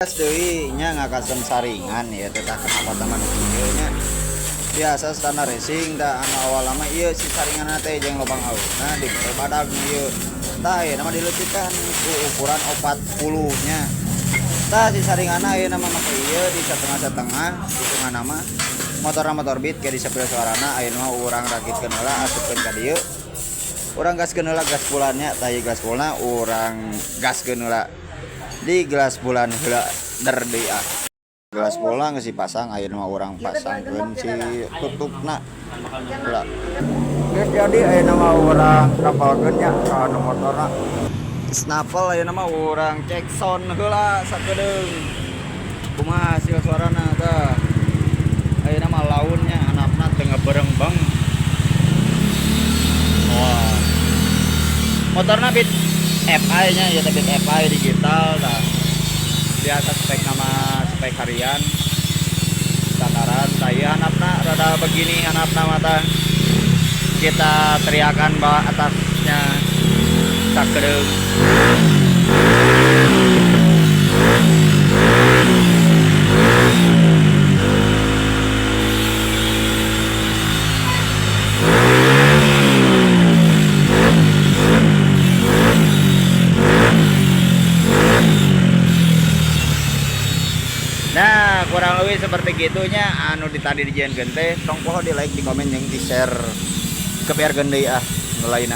Gas deui nya, ngakasem saringan ya teh. Tah, kenapa taman kieu nya? Biasa standar racing tah, anu awal lama ieu si saringan teh jeung lubang ausna dibere badag ieu. Tah, ieu nama dileutikan ku ukuran 40 nya. Tah, si saringanna ieu nama make ieu di setengah-setengah hitungan nama motor motor Beat kayak di sepil suarana. Ayeuna mah urang rakitkeun heula, asupkeun ka dieu, urang gaskeun heula gas bulannya. Tah, ieu gas bulanna urang gaskeun heula di gelas bulan heula der deui ah. Gelas bola geus dipasang, ayeuna mah urang pasangkeun si tutupna heula. Geus jadi, ayeuna mah urang kapalkeun nya ka anu motorna. Snapple, ayeuna mah urang cek sound heula sakedeung, kumaha hasil suarana. Tah, ayeuna mah launnya handapna teu ngebereng-beng. Wah, motorna Beat FI nya ya, Beat FI digital. Tah, biasa spek nama spek harian standaran. Saya handapna rada begini handapna mata. Kita teriakan bawah atasnya sakedeung. Nah, kurang lebih seperti gitunya anu di tadi dijieunkeun teh. Tong poho di like, di komen, jeung di share. Kebiarkeun deui ah nu lainna.